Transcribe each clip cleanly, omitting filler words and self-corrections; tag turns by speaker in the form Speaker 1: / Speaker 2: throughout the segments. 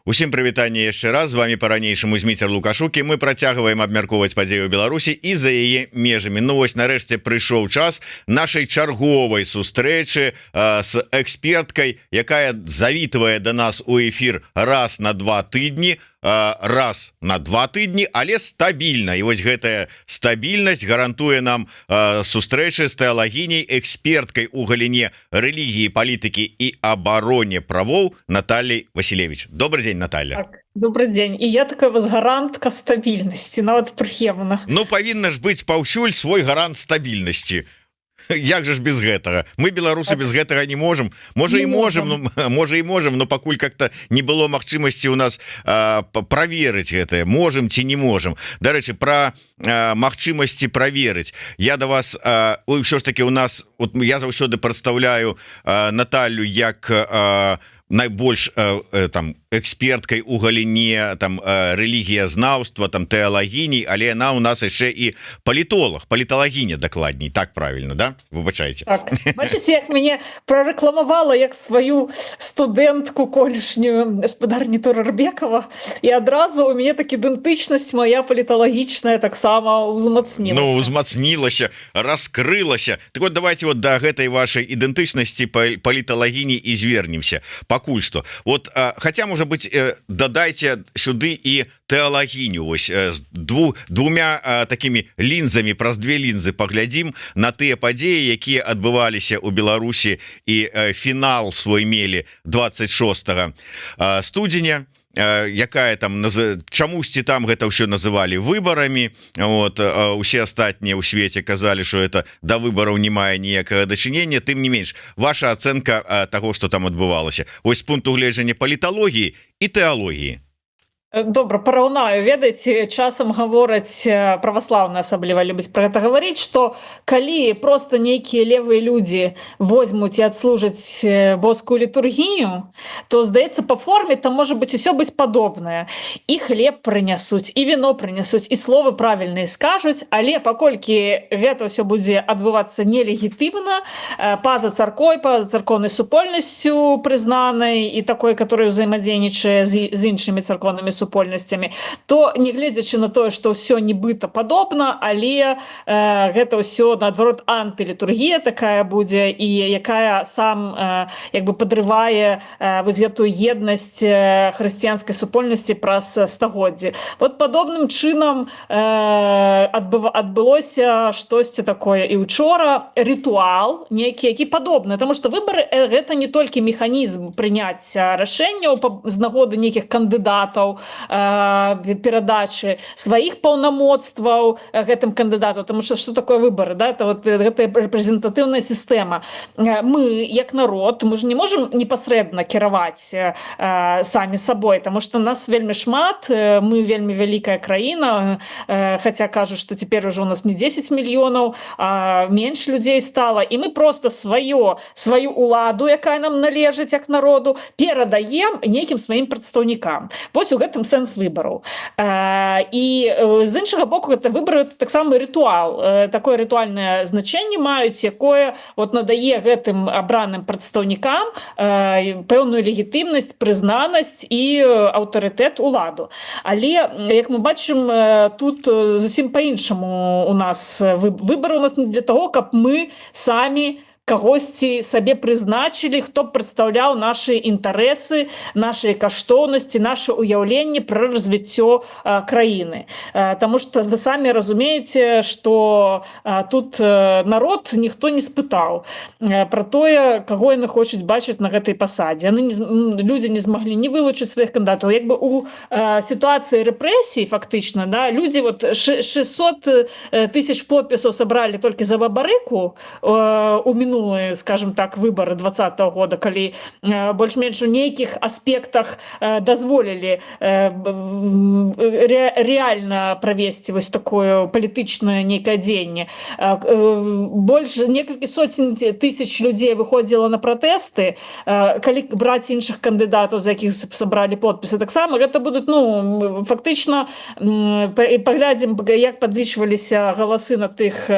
Speaker 1: Усім прывітанне яшчэ раз. З вами па-ранейшаму Зміцер Лукашук, і мы працягваем абмяркоўваць падзею Беларусі і за яе межамі. Ну вось, нарэшце прыйшоў час нашай чарговай сустрэчы с эксперткай, якая завітвае до нас у эфир раз на 2 тыдні, раз на 2 тыдні, але стабільна. І вось гэтая стабільнасць гарантуе нам сустрэчы з тэалагіняй, эксперткай у галіне рэлігіі, палітыкі і абароне правоў Натальей Васілевіч. Добрый день, Наталья.
Speaker 2: Так, добрый день. І я такая вас гарантка стабільнасці, нават прыемна.
Speaker 1: Ну, павінна ж быць паўсюль свой гарант стабільнасці. Як же ж без гэтага? Мы, беларусы, без гэтага не можем. Можа, і можем, ну, можа, і можем, но пакуль как-то не было магчымасці у нас праверыць гэтае, можем ці не можем. Дарэчы, про магчымасці праверыць, я до вас ўсё ж таки, у нас вот, я заўсёды прадстаўляю Наталью як найбольш там эксперткай у галіне там рэлігіязнаўства, там тэалагіней, але яна у нас яшчэ і палітолог, паліталагіня дакладней, так правильно, да? Выбачайце.
Speaker 2: Так. Бачыце, як мяне прарэкламавала як сваю студэнтку колішнюю спадарні Турарбекова, і адразу у мяне так ідэнтычнасць моя паліталагічная таксама ўзмацнілася.
Speaker 1: Ну, узмацнілася, раскрылася. Так вот, давайте вот до гэтай вашай ідэнтычнасці паліталагіні і звернемся пакуль что. Вот, хотя, может быть, дадайце сюды і тэалагіню. Ось з двумя такими лінзамі, праз две лінзы паглядзім на тыя падзеі, якія адбываліся у Беларусі і фінал свой мелі 26 студзеня, якая там чамусьці там гэта ўсё называлі выбарамі. Вот усе астатнія ў свеце казалі, что это да выбараў не мае ніякага дачынення. Тым не менш, ваша ацэнка того, что там адбывалася, ось пункту гледжання паліталогіі і тэалогіі?
Speaker 2: Добра, параўнаю. Ведаеце, часам гавораць, праваслаўныя асабліва любяць пра гэта гаварыць, што калі проста нейкія левыя людзі возьмуць і адслужаць боскую літургію, то, здаецца, па форме там можа быць усё быць падобнае. І хлеб прынясуць, і віно прынясуць, і словы правільныя скажуць, але паколькі гэта ўсё будзе адбывацца нелегітымна, па-за царкой, па-за царкоўнай супольнасцю прызнанай і такой, которая ўзаемадзейнічае з іншымі царкоўнымі супольнасцямі, то, нягледзячы на тое, што ўсё нібыта падобна, але гэта ўсё наадварот антылітургія такая будзе і якая сам як бы падрывае вось гэтую еднасць хрысціянскай супольнасці праз стагоддзі. Вот падобным чынам адбылося штосьці такое і учора, рытуал нейкі, які падобны, тому что выборы гэта не толькі механізм прыняцця рашэнняў з нагоды нейкіх кандыдатаў, перадачы сваіх паўнамоцтваў гэтым кандыдату, тому что что такое выборы, да? Это вот гэта рэпрэзентатыўная сістэма. Мы як народ, мы ж не можем непасрэдна кіраваць самі сабой, тому что нас вельмі шмат, мы вельмі вялікая краіна, хотя кажуць, что теперь уже у нас не 10 мільёнаў, а менш людзей стала, і мы просто сваю уладу, якая нам належыць як народу, перадаем нейкім сваім прадстаўнікам. Вось у гэтым сэнс выбараў. І з іншага боку, гэта выбары таксама рытуал, такое рытуальнае значэнне маюць, якое вот надае гэтым абраным прадстаўнікам пэўную легітымнасць, прызнанасць і аўтарытэт, уладу. Але, як мы бачым, тут зусім по-іншаму у нас. Выбары у нас не для того, каб мы самі кагосьці сабе прызначылі, хто б прадстаўляў нашы інтарэсы, нашыя каштоўнасці, наше ўяўленне пра развіццё краіны. Таму что вы самі разумееце, что тут народ ніхто не спытаў пра тое, каго яны хочуць бачыць на гэтай пасадзе. Яны не, людзі не змаглі не вылучыць сваіх кандыдатаў. Як бы у сітуацыі рэпрэсій фактычна, да, людзі вот 600 тысяч подпісаў сабралі толькі за Бабарыку у мінулые, скажем так, выборы 20-го года, калі больш-менш у нейкіх аспектах дазволілі реально правесці вось такое палітычнае нейкае дзеянне. Больш некалькі соцень тысяч людзей выходзіла на пратэсты. Калі браць іншых кандыдатаў, за якіх сабралі подпісы, таксама гэта будуць, ну, фактычна, паглядзім, як падлічваліся галасы на тых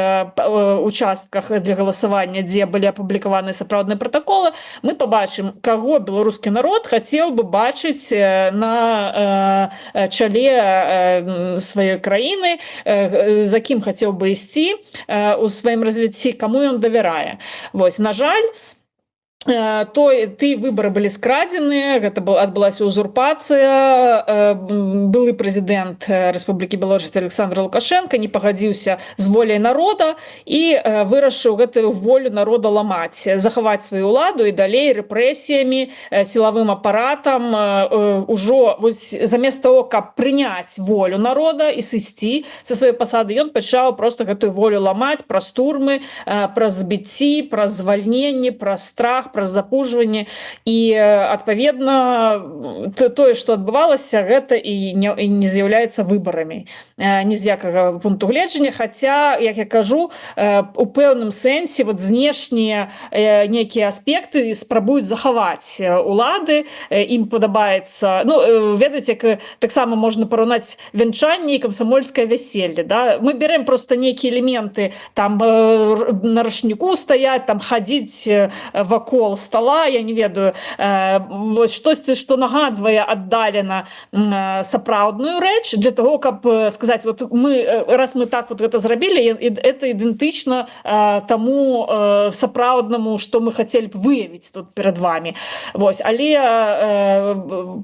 Speaker 2: участках для галасавання, дзе былі апублікаваны сапраўдныя пратаколы, мы побачым, каго беларускі народ хацеў бы бачыць на чале сваёй краіны, за кім хацеў бы ісці у сваім развіцці, каму ён давярае. Вось, на жаль, той ты выборы былі скрадзеныя, гэта был адбылася узурпацыя. Былы прэзідэнт Рэспублікі Беларусь Александр Лукашенко не пагадзіўся з воляй народа і вырашыў гэтую волю народа ламаць, захаваць сваю ўладу і далей рэпрэсіямі, сілавым апаратам ужо вось замест того, каб прыняць волю народа і сысці са сваёй пасады, ён пачаў просто гэтую волю ламаць праз турмы, праз збіцці, праз звальненне, праз страх, праз запужванне. І адпаведна тое, што адбывалася, гэта і не з'яўляецца выбарамі ні з якага пункту гледжання. Хаця, як я кажу, у пэўным сэнсе вот знешнія нейкія аспекты спрабуюць захаваць улады, ім падабаецца. Ну, ведаеце, як таксама можна параўнаць вянчанне і камсамольскае вяселле, да? Мы берем просто нейкія элементы, там на рушніку стаяць, там хадзіць вакол стола, я не ведаю, вось штосьці, што нагадвае аддалена сапраўдную рэч, для того, каб сказаць: вот мы, раз мы так вот гэта зрабілі, і это ідэнтычна таму сапраўднаму, што мы хацелі б выявіць тут перад вами. Вось, але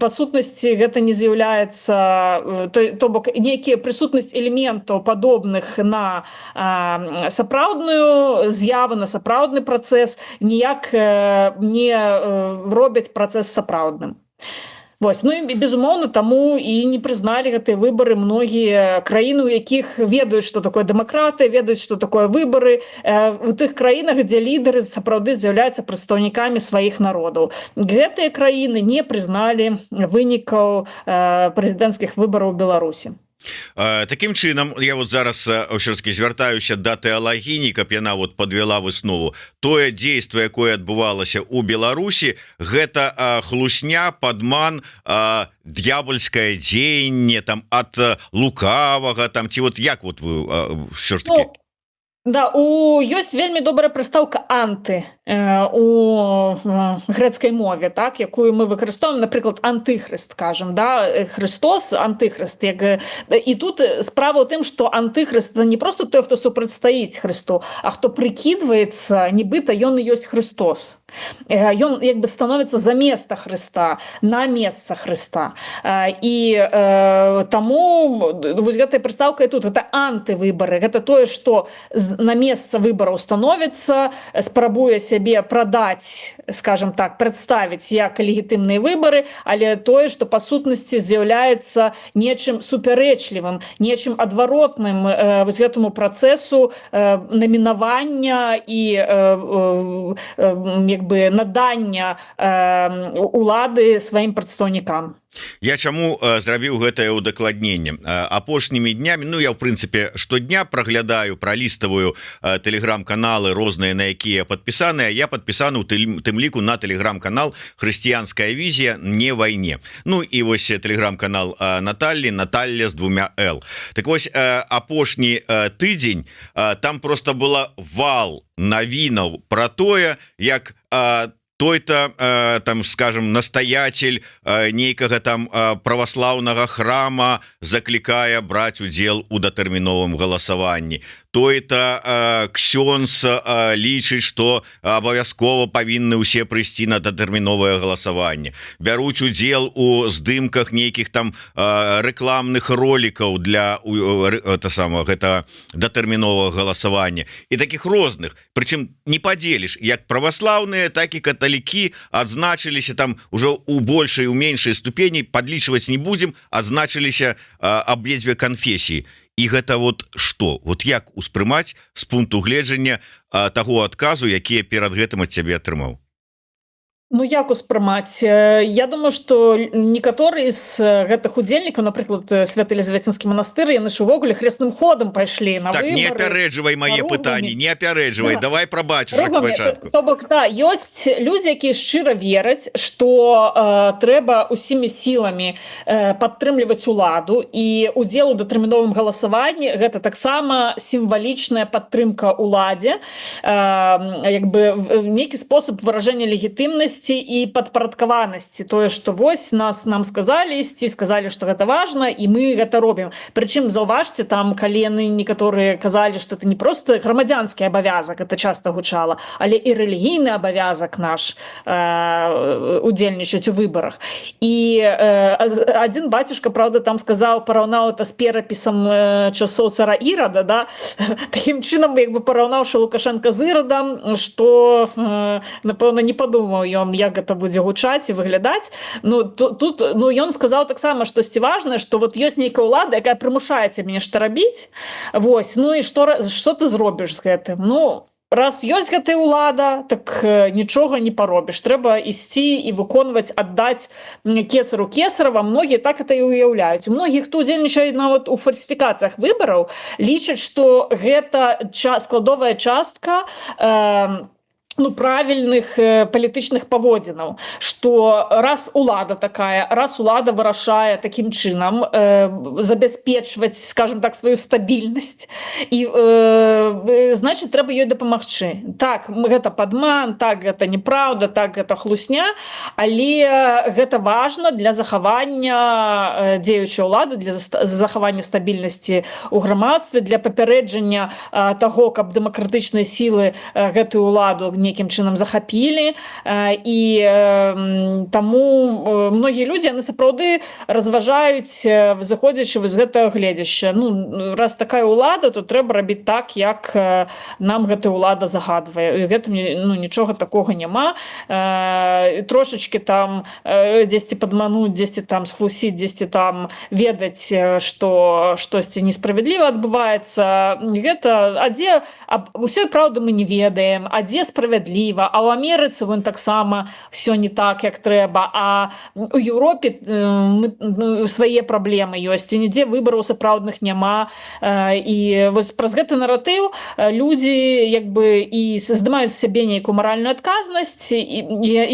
Speaker 2: па сутнасці гэта не з'яўляецца, то бок нейкія прысутнасць элементаў, падобных на сапраўдную з'яву, на сапраўдны працэс, ніяк не робяць працэс сапраўдным. Вось. Ну і, безумоўна, таму і не прызналі гэтыя выбары многія краіны, у якіх ведаюць, што такое дэмакратыя, ведаюць, што такое выбары, у тых краінах, дзе лідары сапраўды з'яўляюцца прадстаўнікамі сваіх народаў. Гэтыя краіны не прызналі вынікаў прэзідэнцкіх выбараў у Беларусі.
Speaker 1: Такім чынам, я вот зараз ўсё ж таки звяртаюся да тэалагіні, каб яна вот подвела выснову. Тое дзейства, якое адбывалася у Беларусі, гэта хлусня, падман, д'ябальскае дзеянне там ад лукавага там, ці вот як вот вы ўсё ж таки?
Speaker 2: Ну, да, у ёсць вельмі добрая прыстаўка «анты» у грэцкай мове, так, якую мы выкарыстоўваем, напрыклад, антыхрыст, кажам, да, Христос, антыхрыст, як, і тут справа ў тым, што антыхрыст — это не просто той, хто супрацьстаіць Христу, а хто прыкідваецца, нібыта ён і ёсць Христос. Ён як бы становіцца заместа Хрыста, на месца Хрыста. І таму вось гэтая прыстаўка і тут: это антывыбары, гэта тое, што на месца выбараў становіцца, спрабуе сябе прадаць, скажем так, прадставіць як легітымныя выбары, але тое, што па сутнасці з'яўляецца нечым супярэчлівым, нечым адваротным вось гэтаму працэсу намінавання і як бы надання улады сваім прадстаўнікам.
Speaker 1: Я чаму зрабіў гэтае удакладненне? Апошнімі днямі, ну, я в прынцыпе штодня праглядаю, праліставаю тэлеграм-каналы розныя, на якія падпісаныя. Я падпісаны у тым ліку на тэлеграм-канал «Хрысціянская візія не вайне», ну і вось тэлеграм-канал Наталлі, Наталья з двумя Л. Так вось, апошні тыдзень там просто была вал навінаў про тое, як той-то там, скажем, настоятель нейкага там праваслаўнага храма заклікае браць удзел у датэрміновым галасаванні, той-то ксёнз лічыць, что абавязкова павінны ўсе прыйсці на датэрміновае галасаванне, бяруць удзел у здымках нейкіх там рэкламных ролікаў для это самого, гэта датэрміновага галасавання і таких розных. Прычым не падзеліш, як праваслаўныя, так і каталікі адзначыліся там уже у большай, у меншай ступені, падлічваць не будем, адзначыліся абедзве канфесіі. І гэта вот что, вот як успрымаць з пункту гледжання таго адказу, якія перад гэтым ад цябе атрымаў?
Speaker 2: Ну, як успрымаць? Я думаю, што некаторыя з гэтых удзельнікаў, напрыклад, Свята-Елізаветінскі манастыр, яны ж увогуле хресным ходам пайшлі на
Speaker 1: Так, не
Speaker 2: выбары.
Speaker 1: апярэджвай мае
Speaker 2: Ругамі.
Speaker 1: пытанні, не апярэджвай.
Speaker 2: Да.
Speaker 1: Давай пра бацюшак
Speaker 2: Ругамі.
Speaker 1: спачатку.
Speaker 2: То бок, да, ёсць людзі, якія шчыра вераць, што трэба усімі сіламі падтрымліваць уладу, і удзел у датэрміновым галасаванні — гэта таксама сімвалічная падтрымка уладзе, як бы нейкі спосаб выражэння легітымнасці і падпарадкаванасці, тое, што вось нам сказалі ісці, сказалі, што гэта важна, і мы гэта робім. Прычым, заўважце, там, калі яны некаторыя казалі, што это не просто грамадзянскі абавязак, это часто гучала, але і рэлігійны абавязак наш удзельнічаць у выбарах. І адзін бацюшка, правда, там сказаў, параўнаў это з перапісам часоў цара Ірада, да, такім чынам як бы параўнаўшы Лукашенко з Ірадам, что напэўна, не падумаў ён, як гэта будзе гучаць і выглядаць. Ну, тут, ну, ён сказаў таксама штосьці важнае, что вот ёсць нейкая ўлада, якая прымушае цябе нешта рабіць. Вось, ну і што ты зробіш з гэтым? Ну, раз ёсць гэтая ўлада, так нічога не паробіш, трэба ісці і выконваць, аддаць кесару кесарава. Многія так это і уяўляюць. Многія, хто удзельнічае нават у фальсіфікацыях выбараў, лічаць, что гэта складовая частка ну, правільных палітычных паводзінаў, что раз улада такая, раз улада вырашае такім чынам забяспечваць, скажем так, сваю стабільнасць і значит, трэба ёй дапамагчы. Так, гэта падман, так, гэта неправда, так, гэта хлусня, але гэта важна для захавання дзеючай улады, для захавання стабільнасці у грамадстве, для папярэджання таго, каб дэмакратычныя сілы гэтую ўладу нейкім чынам захапілі. І таму многія людзі, яны сапраўды разважаюць, зыходзячы з гэтага гледзяшча: ну, раз такая ўлада, то трэба рабіць так, як нам гэтая ўлада загадвае. І гэтым ну, нічога такога няма. Трошачки там дзесьці падмануць, дзесьці там схлусіць, дзесьці там ведаць, што штосьці несправядліва адбываецца, гэта а дзе ўсёй праўды мы не ведаем, а дзе справядліва? А ў Амерыцы вон таксама все не так, як трэба, а у Еўропе мы, ну, свае праблемы ёсць, і нідзе выбараў сапраўдных няма. І вось праз гэты наратыў людзі як бы і здымаюць з сябе нейкую маральную адказнасць, і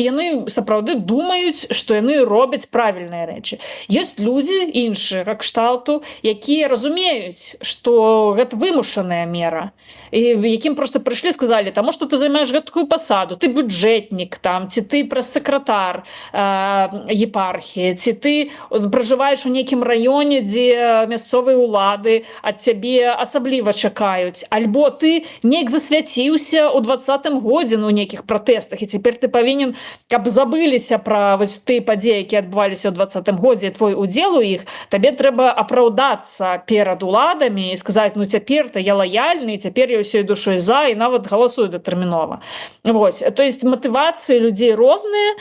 Speaker 2: яны сапраўды думаюць, што яны робяць правільныя рэчы. Ёсць людзі іншага кшталту, якія разумеюць, што гэта вымушаная мера, і якім просто прыйшлі, сказалі: таму что ты займаеш гэткую пасаду, ты бюджэтнік там, ці ты прэс-сакратар епархіі, ці ты пражываеш у нейкім раёне, дзе мясцовыя ўлады ад цябе асабліва чакаюць, альбо ты неяк засвяціўся ў 20-м годзе у нейкіх пратэстах, і цяпер ты павінен, каб забыліся пра вось ты падзеі, які адбываліся ў 20-м годзе, твой удзел у іх, табе трэба апраўдацца перад уладамі і сказаць: ну, цяпер-то я лаяльны, цяпер я ўсёй душой за і нават галасую датэрмінова. Вось, то есть матывацыі людзей розныя,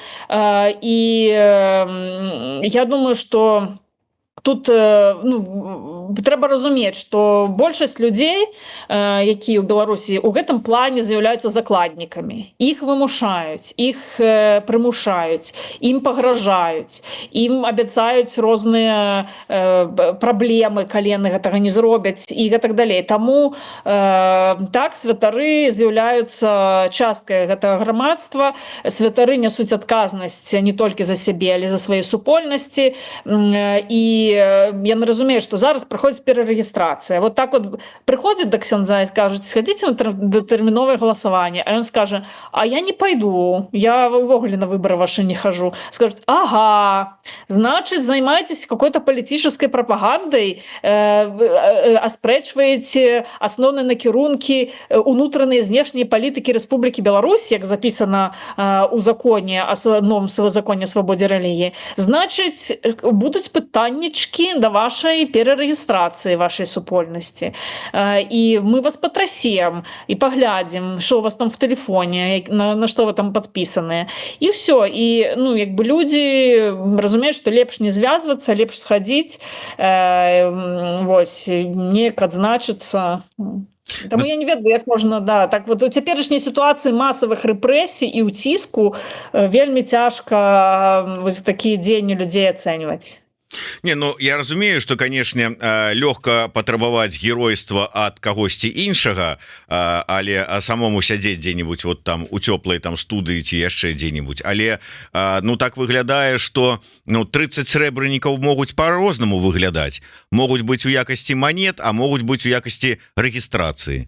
Speaker 2: і я думаю, что тут ну, трэба разумець, што большасць людзей, якія ў Беларусі, у гэтым плане з'яўляюцца закладнікамі. Іх вымушаюць, іх прымушаюць, ім пагражаюць, ім абяцаюць розныя праблемы, калі яны гэтага не зробяць, і гэтак далей. Таму так, святары з'яўляюцца часткай гэтага грамадства, святары нясуць адказнасць не толькі за сябе, але за свае супольнасці, і яны разумеюць, што зараз праходзіць перарэгістрацыя. Вот так вот прыходзіць да ксяндза і скажуць: «Схадзіце на датэрміновае галасаванне», а ён скажа: «А я не пайду, я увогуле на выборы ваши не хожу». Скажут: «Ага, значит, займаетесь какой-то политической пропагандой, аспрэчваеце асноўныя накірункі унутранай і знешняй палітыкі Рэспублікі Беларусь, як записано у законе, новым законе о свабодзе рэлігіі, значыць, будуць пытанні». датычнічкі да вашай перарэгістрацыі вашай супольнасці, і мы вас патрасем і паглядзім, что у вас там в телефоне, на что вы там подписаны, і все. І, ну, як бы люди разумеюць, что лепш не звязвацца, лепш схадзіць, вось, неяк адзначыцца. Таму я не ведаю, як можна, да, так вот у цяперашняй сітуацыі масавых рэпрэсій і ўціску вельмі цяжка вось такія дзеянні людзей ацэньваць.
Speaker 1: Не, ну я разумею, что, конечно, лёгка патрабаваць геройства ад кагосьці іншага, але самому сядзець дзе-нибудь вот там у цёплай там студыі ці яшчэ дзе-нибудь. Але, ну, так выглядае, что, ну, 30 срэбрынікаў могуць по-рознаму выглядаць: могуць быць у якасці монет, а могуць быць у якасці рэгістрацыі.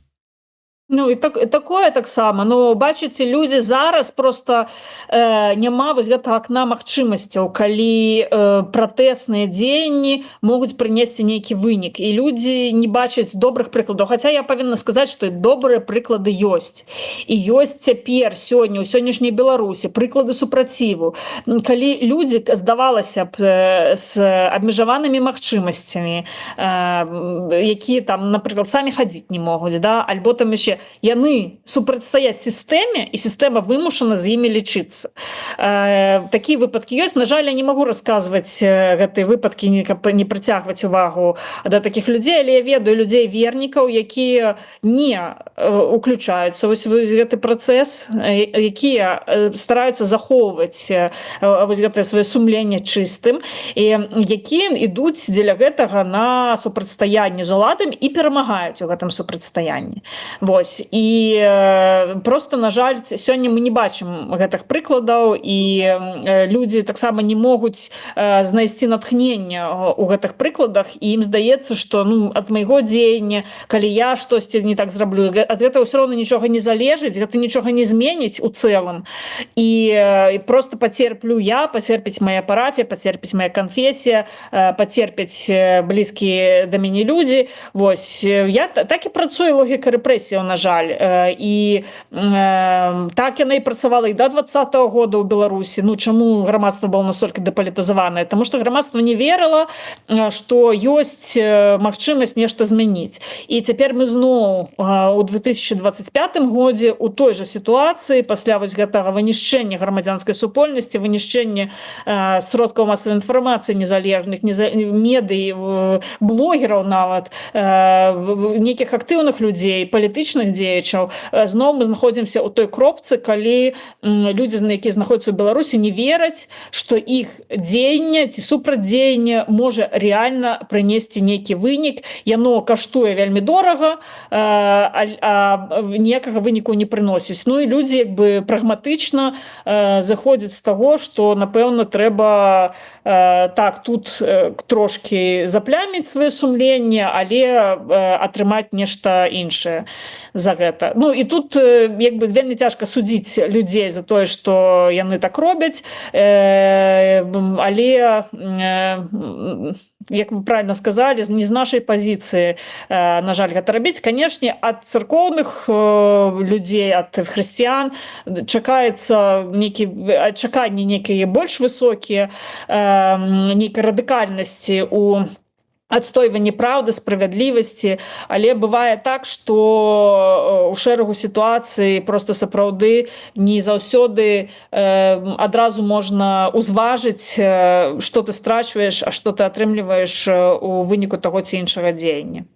Speaker 2: Ну і так, такое таксама. Но бачыце, людзі зараз просто няма вось гэтага акна магчымасцяў, калі пратэсныя дзеянні могуць прынесці нейкі вынік, і людзі не бачаць добрых прыкладаў. Хаця я павінна сказаць, што добрыя прыклады ёсць, і ёсць цяпер, сёння, у сённяшняй Беларусі прыклады супраціву, калі людзі, здавалася б, з абмежаванымі магчымасцямі, якія там, напрыклад, самі хадзіць не могуць, да, альбо там яшчэ, яны супрацьстаяць сістэме, і сістэма вымушана з імі лічыцца. Такія выпадкі ёсць. На жаль, я не магу расказваць гэтыя выпадкі, не каб не прыцягваць увагу да такіх людзей, але я ведаю людзей, вернікаў, якія не уключаюцца вось гэты працэс, якія стараюцца захоўваць вось гэтае сваё сумленне чыстым і якія ідуць дзеля гэтага на супрацьстаянне з уладам і перамагаюць у гэтым супрацьстаянні. Вось, і просто, на жаль, сёння мы не бачым гэтых прыкладаў, і людзі таксама не могуць знайсці натхнення у гэтых прыкладах, і ім здаецца, что, ну, ад майго дзеяння, калі я штосьці не так зраблю, ад этого ўсё роўна нічога не залежыць, гэта нічога не зменіць у цэлым, і просто пацерплю я, пацерпіць моя парафія, пацерпіць моя канфесія, пацерпяць блізкія да мяне людзі. Вось я так і працуе логіка рэпрэсіяў, на жаль, і так яна і працавала і да 20-го года ў Беларусі. Ну, чаму грамадства было настолькі дэпалітызаванае? Таму что грамадства не верыла, что ёсць магчымасць нешта змяніць. І цяпер мы зноў у 2025 годзе у той жа сітуацыі пасля вось гэтага вынішчэння грамадзянскай супольнасці, вынішчэння сродкаў масавай інфармацыі незалежных, медый, блогераў, нават нейкіх актыўных людзей, палітычных дзеячаў, зноў мы знаходзімся ў той кропцы, калі людзі, якія знаходзяцца ў Беларусі, не вераць, што іх дзеянне ці супрацьдзеянне можа рэальна прынесці нейкі вынік. Яно каштуе вельмі дорага, а ніякага выніку не прыносіць. Ну і людзі як бы прагматычна заходзяць з таго, што, напэўна, трэба так тут трошки запляміць сваё сумленне, але атрымаць нешта іншае за гэта. Ну і тут як бы вельмі цяжка судзіць людзей за тое, што яны так робяць, але, як вы правильно сказали, не з нашай пазіцыі, на жаль, гэта рабіць. Канешне, ад царкоўных людзей, ад хрысціян чакаецца нейкі чаканні некія больш высокія, нейкай радыкальнасці у адстойванні праўды, справядлівасці, але бывае так, что у шэрагу сітуацый просто сапраўды не заўсёды адразу можна узважыць, что ты страчваеш, а что ты атрымліваеш у выніку таго ці іншага дзеяння.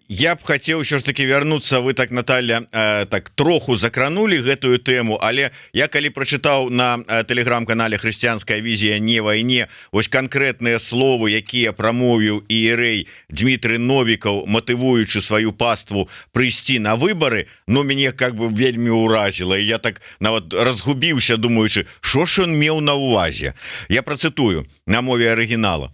Speaker 1: Я б хацеў ўсё ж таки вярнуцца. Вы так, Наталья, так троху закранули гэтую тэму, але я калі прачытаў на тэлеграм-канале «Хрысціянская візія не вайне» вось канкрэтныя словы, якія прамовіў іерэй Дмітрый Новікаў, матывуючы сваю паству прыйсці на выборы, но мяне как бы вельмі ўразіла, і я так нават разгубіўся, думаючы, що ж он меў на увазе. Я працытую на мове арыгінала: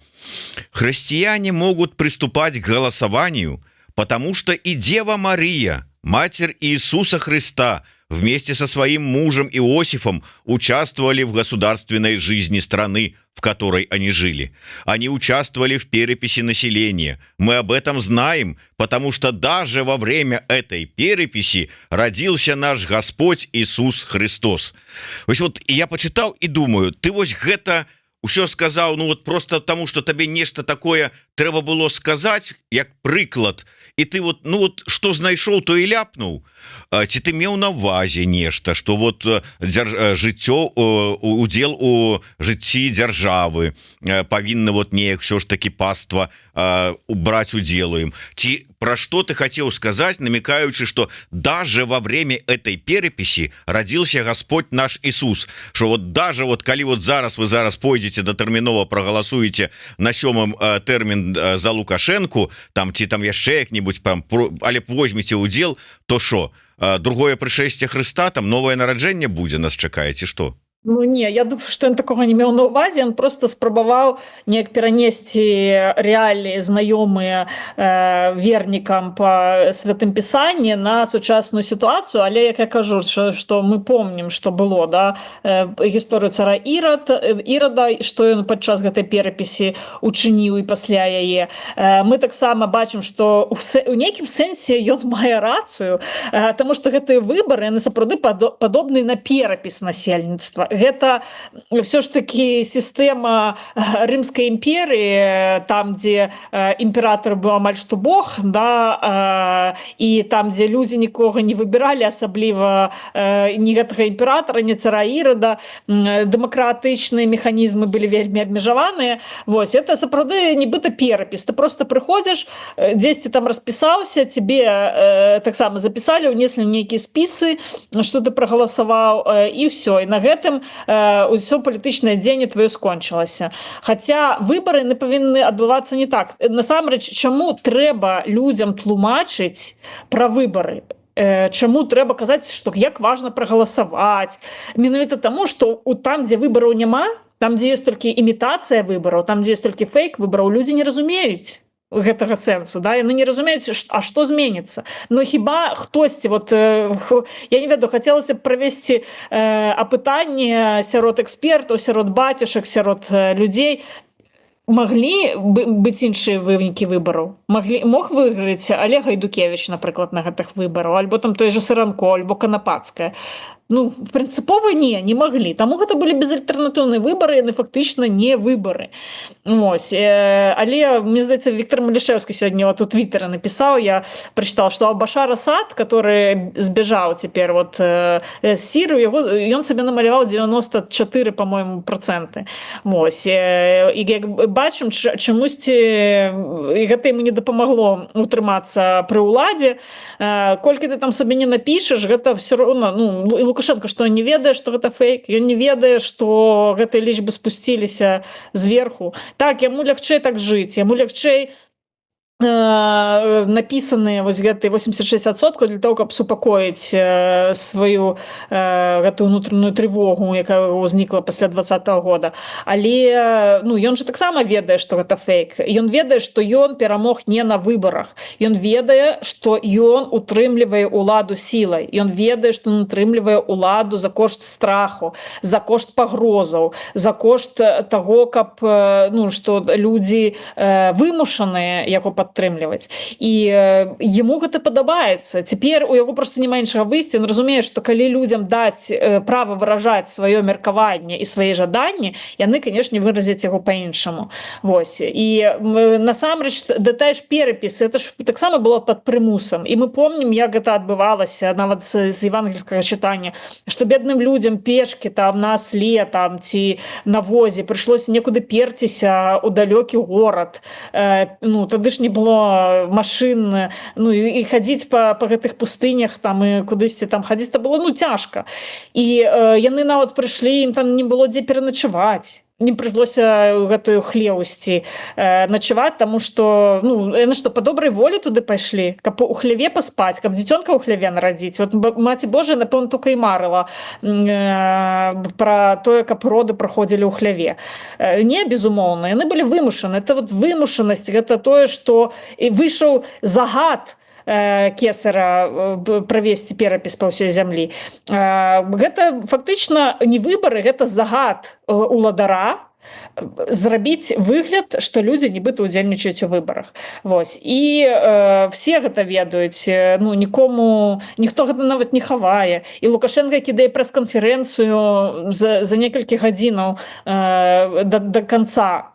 Speaker 1: «Христиане могут приступать к голосованию, потому что и Дева Мария, Матерь Иисуса Христа, вместе со своим мужем Иосифом участвовали в государственной жизни страны, в которой они жили. Они участвовали в переписи населения. Мы об этом знаем, потому что даже во время этой переписи родился наш Господь Иисус Христос». Вось вот я почитал и думаю, ты вось гэта Ўсё сказаў, ну вот просто тому, что табе нешта такое трэба было сказаць як прыклад, і ты вот, ну вот что знайшоў, то і ляпнуў? Ці ты меў на увазе нешта, что вот жыццё, удзел у жыцці дзяржавы павінна вот неяк все ж таки паства убраць удзелу ім? Ці про что ты хотел сказать, намекаючы, что даже во время этой переписи родился Господь наш Иисус, что вот даже вот калі вот зараз вы зараз пойдете, датэрмінова проголосуете на сёмым тэрмін за Лукашенко там ці там яшчэ як-нибудь там, але возьмете удзел, то что, другое прышэсце Хрыста там, новое нараджэнне будзе, нас чакаеце, что?
Speaker 2: Ну не, я думаю, што ён такога не меў на ўвазе, ён просто спрабаваў неяк перанесці рэаліі, знаёмыя вернікам па святым пісанні, на сучасную сітуацыю. Але, як я кажу, што мы помнім, што было, да, гісторыю цара Ірада, што ён падчас гэтай перапісі учыніў і пасля яе. Мы таксама бачым, што у нейкім сэнсе ён мае рацыю, таму што гэтыя выбары, яны сапраўды падобны на перапіс насельніцтва. Гэта все ж таки сістэма Рымскай імперыі, там, дзе імператор быў амаль што бог, да, і там, дзе людзі нікога не выбіралі, асабліва ні гэтага імператора, ні цара Ірада, дэмакратычныя механізмы былі вельмі абмежаваныя. Вось это сапраўды нібыта перапіс: ты просто прыходзіш, дзесьці там распісаўся, тебе таксама запісалі, унеслі нейкія спісы, что ты прагаласаваў, і все, і на гэтым ўсё палітычнае дзеянне твоё скончылася. Хаця выбары не павінны адбывацца не так. Насамрэч, чаму трэба людзям тлумачыць пра выбары? Чаму трэба казаць, што як важна прагаласаваць? Менавіта таму, што у там, дзе выбараў няма, там, дзе ёсць толькі імітацыя выбараў, там, дзе ёсць толькі фейк выбараў, людзі не разумеюць гэтага сэнсу, да, яны не разумеюць, а што зменіцца. Но хіба хтосьці вот, я не ведаю, хацелася б правесці апытанне сярод экспертаў, сярод бацюшак, сярод людзей: маглі быць іншыя вынікі выбараў? Маглі мог выйграць Олег Гайдукевич, напрыклад, на гэтых выбараў, альбо там той же Сыранко, альбо Канапацкая? Ну, прынцыпова не маглі. Таму гэта былі безальтэрнатыўныя выбары, яны фактычна не выбары. Ось, але мне здаецца, Виктор Малішэўскі сёння вот у твиттера напісаў, я прочитал, что Башар Асад, который сбежал теперь вот з Сірыю, яго, ён сабе намаляваў 94, по-моему, проценты. Вось, і, як бачым, чамусьці і гэта ему не дапамагло утрымацца пры ўладзе. Колькі ты там сабе не напішаш, гэта все роўна, ну, і Лукашенко што, не ведае, што гэта фейк? Ён не ведае, што гэтыя лічбы спусціліся зверху? Так, яму лягчэй так жыць, яму лягчэй напісаныя вось гэтыя 86% для того, каб супакоіць сваю гэтую унутраную трывогу, якая ўзнікла пасля 20-го года. Але, ну, ён же таксама ведае, што гэта фейк. Ён ведае, што ён перамог не на выбарах. Ён ведае, што ён утрымлівае ўладу сілай. Ён ведае, што ён утрымлівае ўладу за кошт страху, за кошт пагрозаў, за кошт таго, каб ну, што людзі вымушаныя яго падтрымліваць, і ему гэта падабаецца. Цяпер у яго просто няма іншага выйсця. Он разумее, што калі людзям даць права выражаць сваё меркаванне і свае жаданні, яны, канешне, выразяць яго по-іншаму. Вось, і насамрэч да тая ж перапіс, это ж таксама было под прымусам, і мы помнім, як гэта адбывалася, нават з евангельскага чытання, што бедным людзям пешкі там, на асле там ці на возе прыйшлося некуды перціся у далёкі горад. Ну, тады ж не было машын, ну і хадзіць па гэтых пустынях там і кудысьці там хадзіць, то было, ну, цяжка. І яны нават прыйшлі, ім там не было дзе пераначаваць, не прыйшлося ў гэтую хлеўсці начаваць, таму что, ну, яны што, по добрай волі туды пайшлі, каб у хляве паспаць, каб дзіцёнка ў хляве нарадзіць? Вот Маці Божая, напэўна, только і марыла пра тое, каб роды праходзілі ў хляве. Не, безумоўна, яны былі вымушаны. Это вот вымушанасць, гэта тое, што і выйшаў загад кесара правесці перапіс па ўсёй зямлі. Гэта фактычна не выбары, гэта загад уладара. Зрабіць выгляд, што людзі нібыта удзельнічаюць у выбарах. Вось, і все гэта ведаюць, ну, нікому, ніхто гэта нават не хавае. І Лукашенко кідае прэс-канферэнцыю за некалькі гадзінаў до конца,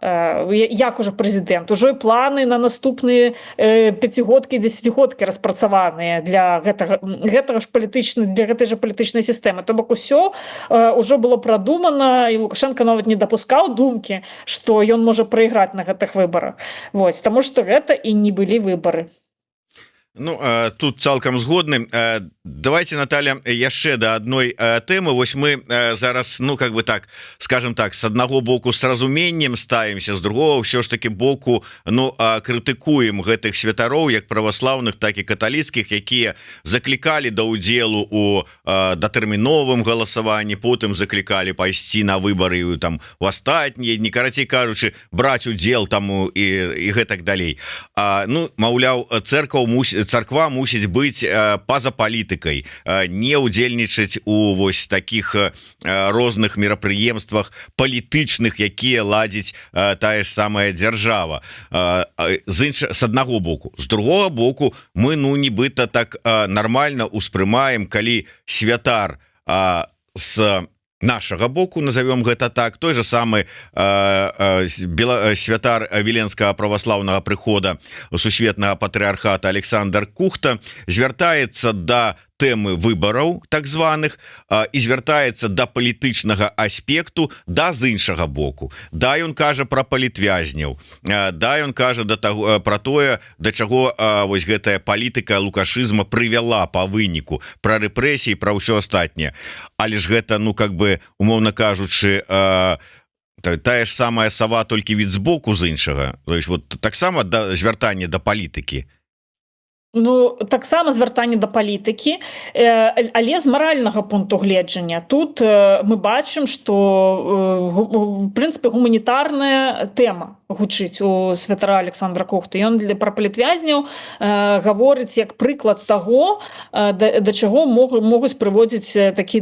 Speaker 2: як уже прэзідэнт, ужо і планы на наступныя пяцігодкі, дзесяцігодкі распрацаваныя для гэтага ж палітычна для гэтай же палітычнай сістэмы. То бок усё ўжо было прадумана, і Лукашенко нават не дапускаў думкі, што ён можа прайграць на гэтых выбарах. Вось, таму што гэта і не былі выбары.
Speaker 1: Ну, тут цалкам згодны. Давайте, Наталья, яшчэ да адной тэмы. Вось мы зараз, ну, как бы так, скажем так, с аднаго боку с разуменнем ставімся, з другого ўсё ж таки боку, ну, крытыкуем гэтых святароў, як праваслаўных, так і каталіцкіх, якія заклікалі да удзелу у датэрміновым галасаванні, потым заклікалі пайсці на выборы там у астатнія дні, карацей кажучы, браць удзел там і гэтак далей. Ну, маўляў, церква мусіць царква мусіць быць па-за палітыкай, не удзельнічаць у вось таких розных мерапрыемствах палітычных, якія ладзіць тая ж самая дзяржава з інша с аднаго боку. З другого боку, мы, ну, нібыта так нормально успрымаем, калі святар с нашага боку, назовем гэта так, той же самы святар Віленскага праваслаўнага прыхода сусветнага патрыархата Александр Кухта звяртаецца да тэмы выбараў так званых і звяртаецца да палітычнага аспекту, да, з іншага боку, да, ён кажа про палітвязняў, да, ён кажа да таго про тое, да чаго вось гэтая палітыка лукашызма прывяла по выніку, про рэпрэсіі, про ўсё астатняе. Але ж гэта, ну, как бы, умоўна кажучы, тая ж самая сава, толькі від збоку, з іншага. То есть вот таксама да звяртання да палітыкі.
Speaker 2: Ну, таксама звяртанне да палітыкі, але з маральнага пункту гледжання. Тут мы бачым, што в прынцыпе гуманітарная тэма гучыць у святара Александра Кухты. Ён для пра палітвязняў гаворыць як прыклад таго, да чаго могуць прыводзіць такі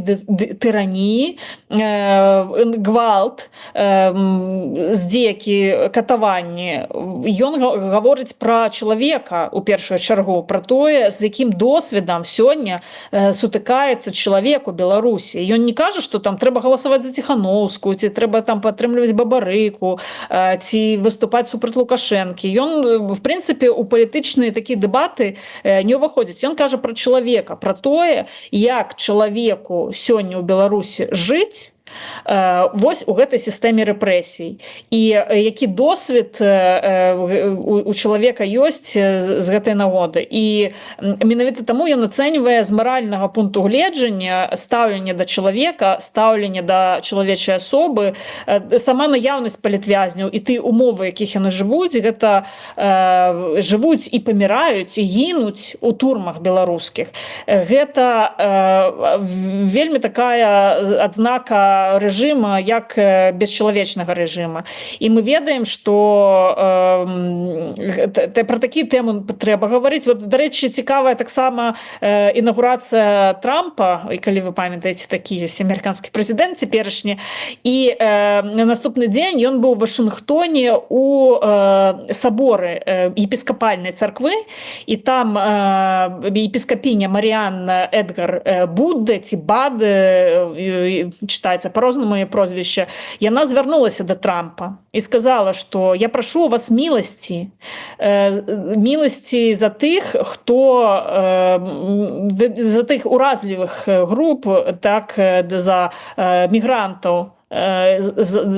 Speaker 2: тыраніі, гвалт, здзекі, катаванні. Ён гаворыць пра чалавека у першую чаргу, пра тое, з якім досведам сёння сутыкаецца чалавек у Беларусі. Ён не кажа, што там трэба галасаваць за Ціхановскую ці трэба там падтрымліваць Бабарыку ці выступаць супраць Лукашэнкі. Ён в прынцыпе у палітычныя такія дэбаты не ўваходзіць. Ён кажа пра чалавека, пра тое, як чалавеку сёння ў Беларусі жыць вось у гэтай сістэме рэпрэсій і які досвед у чалавека ёсць з гэтай нагоды. І менавіта таму ён ацэньвае з маральнага пункту гледжання стаўленне да чалавека, стаўленне да чалавечай асобы. Сама наяўнасць палітвязняў і ты умовы, якіх яны жывуць, гэта жывуць і паміраюць, і гінуць у турмах беларускіх, гэта вельмі такая адзнака рэжыма як бесчалавечнага рэжыма. І мы ведаем, что про такія тэмы трэба гаварыць. Вот, дарэчы, цікавая таксама інаугурацыя Трампа, і калі вы памятаеце, такі ёсць амерыканскі прэзідэнт цяперашні, і на наступны дзень ён быў у Вашынгтоне у саборы епіскапальнай царквы, і там епіскапіня Маріанна Эдгар Будде ці Бад, читается по-рознаму яе прозвішча, яна звярнулася до Трампа і сказала, что я прошу у вас милости, милости за тых, хто за тых уразлівых груп, так, за мігрантаў,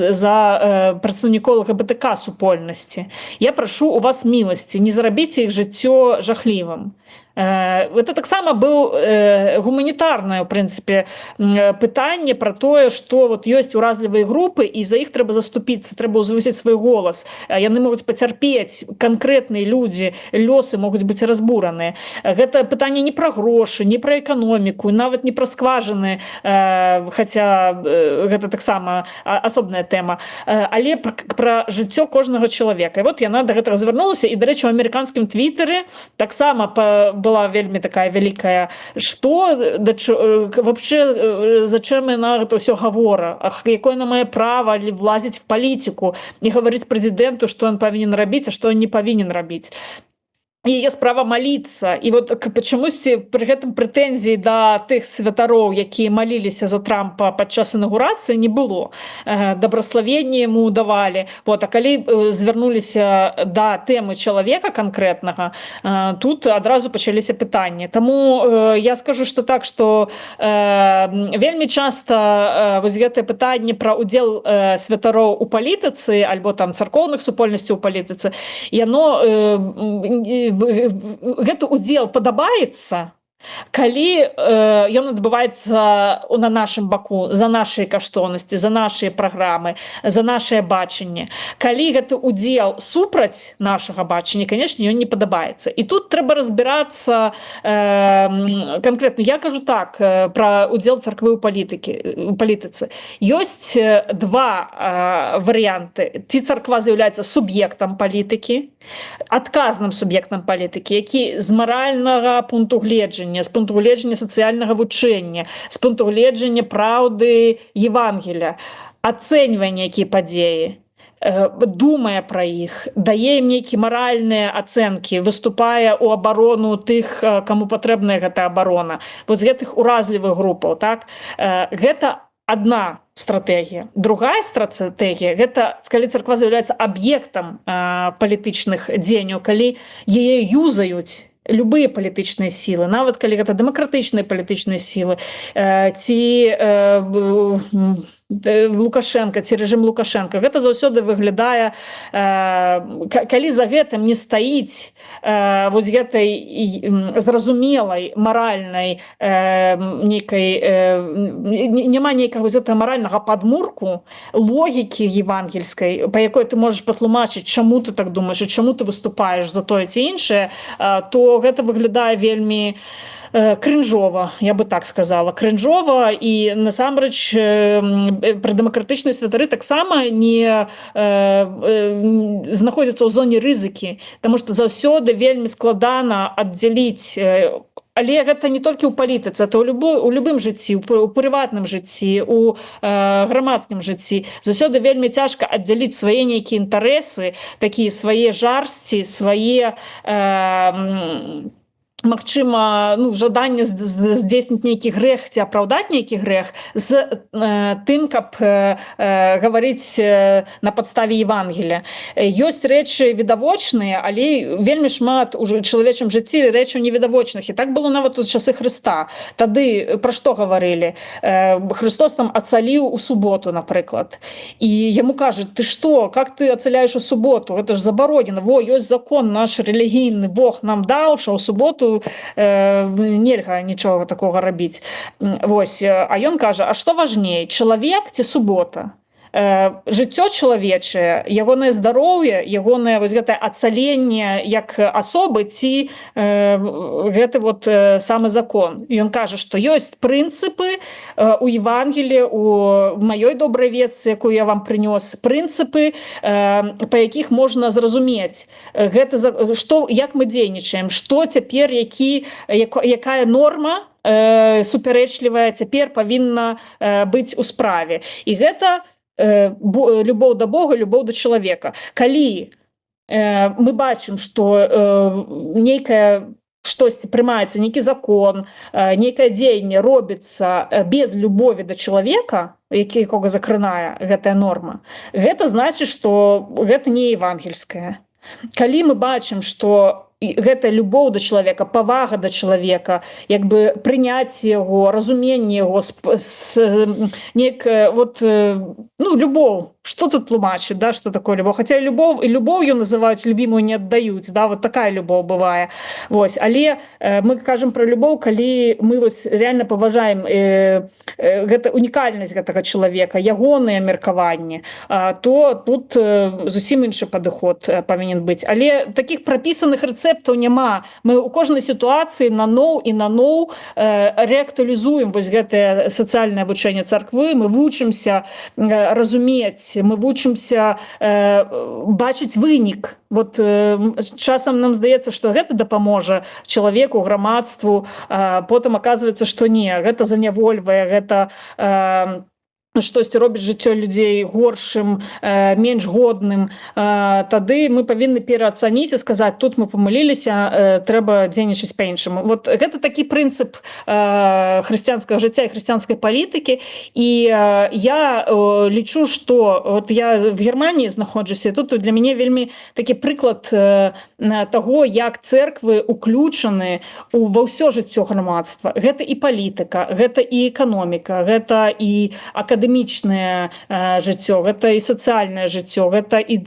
Speaker 2: за прадстаўнікоў ЛГБТК супольнасці. Я прашу у вас милости, не зрабіце іх жыццё жахлівым. Это таксама быў гуманітарнае, у прынцыпе, пытанне про тое, что вот ёсць уразлівыя групы і за іх трэба заступіцца, трэба ўзвысіць свой голас. Яны могуць пацярпець, канкрэтныя людзі, лёсы могуць быць разбураныя. Гэта пытанне не пра грошы, не пра эканоміку, нават не пра скважины, хаця гэта таксама асобная тэма, але пра жыццё кожнага чалавека. І вот яна да гэтага звярнулася. І, дарэчы, у амерыканскім твітары таксама па была вельмі такая вялікая: что да, вообще, зачем яна гэта ўсё гавора, якое на мае права влазіць в палітику і гаварыць прэзідэнту, что он павінен рабіць, а что он не павінен рабіць? Яе справа маліцца. І вот чамусьці пры гэтым прэтэнзій да тых святароў, якія маліліся за Трампа падчас інаугурацыі, не было, дабраславенне ему давалі. Вот, а калі звярнуліся да тэмы чалавека канкрэтнага, тут адразу пачаліся пытанні. Таму я скажу, что так, что вельмі часто вось гэтае пытанне пра удзел святароў у палітыцы альбо там царкоўных супольнасцяў у палітыцы, яно гэты удзел падабаецца, калі ён адбываецца на нашым баку, за нашай каштоўнасці, за нашыя праграмы, за нашае бачанне. Калі гэты удзел супраць нашага бачання, конечно, ён не падабаецца, і тут трэба разбірацца канкрэтна. Я кажу так, про удзел царквы ў палітыкі, у палітыцы ёсць два варыянты: ці царква з'яўляецца суб'ектам палітыкі, адказным суб'ектам палітыкі, які з маральнага пункту гледжання, з пункту гледжання сацыяльнага вучэння, з пункту гледжання праўды Евангеля ацэньвае нейкія падзеі, думае пра іх, дае ім нейкія маральныя ацэнкі, выступае ў абарону тых, каму патрэбная гэта абарона, вот з гэтых уразлівых групаў. Так, гэта одна стратэгія. Другая стратэгія — гэта калі царква з'яўляецца аб'ектам палітычных дзеянняў, калі яе юзаюць любыя палітычныя сілы, нават калі гэта дэмакратычныя палітычныя сілы ці Лукашенко, ці рэжым Лукашенко. Гэта заўсёды выглядае, калі за гэтым не стаіць вось гэтай зразумелай маральнай нейкай, няма нейкага вось гэтага маральнага падмурку, логікі евангельскай, па якой ты можаш патлумачыць, чаму ты так думаеш і чаму ты выступаеш за тое ці іншае, то гэта выглядае вельмі крынжова, я бы так сказала, крынжова. І насамрэч пра дэмакратычныя святары таксама не знаходзяцца ў зоне рызыкі, таму что заўсёды вельмі складана аддзяліць. Але гэта не толькі ў палітыцы, это ў любым жыцці, у прыватным жыцці, у грамадскім жыцці заўсёды вельмі цяжка аддзяліць свае нейкія інтарэсы, такія свае жарсці, свае магчыма, ну, жаданне здзейсніць нейкі грэх ці апраўдаць нейкі грэх з тым, каб гаварыць на падставе Евангеля. Ёсць рэчы відавочныя, але вельмі шмат уже чалавечым жыцці рэчаў невідавочных, і так было нават у часы Хрыста. Тады пра што гаварылі? Христос там ацаліў у суботу, напрыклад, і яму кажуць: «Ты что, как ты ацаляеш у суботу? Это ж забаронена. Во, ёсць закон наш рэлігійны, Бог нам даў, що ў суботу нельга нічога такога рабіць». Вось, а ён кажа: «А што важней, чалавек ці субота? Жыццё чалавечае, ягонае здароўе, ягонае вось гэтае ацаленне як асобы ці гэты вот самы закон?» Ён кажа, што ёсць прынцыпы у Евангелі, у маёй добрай вестцы, якую я вам прынёс, прынцыпы, па якіх можна зразумець гэта, што, як мы дзейнічаем, што цяпер, якая норма супярэчлівая цяпер павінна быць у справе. І гэта любоў да Бога, любоў да чалавека». Калі мы бачым, что нейкая штосьці прымаецца, нейкі закон, нейкае дзеянне робіцца без любові да чалавека, якога закранае гэтая норма, гэта значыць, что гэта не евангельская. Калі мы бачым, что гэта любоў да чалавека, павага да чалавека, як бы прыняць яго, разуменне яго, неяк вот, ну, любоў, что тут тлумачыць, да, что такое любоў? Хотя любоў і любоўю называюць, любимую не аддаюць, да, вот такая любоў бывае. Вось, але мы кажам про любоў, калі мы вось реально паважаем гэта унікальнасць гэтага чалавека, ягоныя меркаванні, то тут зусім іншы падыход павінен быць. Але таких прапісаных рэцэптаў няма. Мы у кожнай сітуацыі наноў і наноў рэактуалізуем вось гэтае сацыяльнае вучэнне царквы, мы вучымся разумець. Працаваць, мы вучымся бачыць вынік. Вот часам нам здаецца, что гэта дапаможа чалавеку, грамадству, потым оказывается, что не, гэта занявольвае, гэта штосьці робіць жыццё людзей горшым, менш годным. Тады мы павінны пераацаніць і сказаць: «Тут мы памыліліся, трэба дзейнічаць па-іншаму». Вот гэта такі прынцып хрысціянскага жыцця і хрысціянскай палітыкі. І я лічу, что вот я в Германії знаходжуся, тут для мяне вельмі такі прыклад таго, як церквы уключаны у ва ўсё жыццё грамадства. Гэта і палітыка, гэта і эканоміка, гэта і акадэмічнае жыццё, гэта і сацыяльнае жыццё, гэта і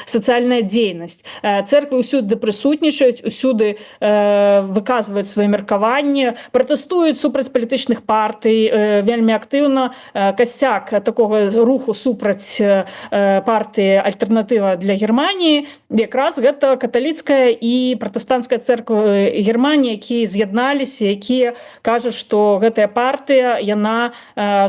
Speaker 2: сацыяльная дзейнасць. Церквы ўсюды прысутнічаюць, усюды выказваюць сваё меркаванне, пратэстуюць супраць палітычных партый вельмі актыўна. Касцяк такога руху супраць партыі «Альтэрнатыва для Германіі» якраз гэта каталіцкая і пратэстанцкая церква Германіі, якія з'ядналіся, якія кажуць, што гэтая партыя, яна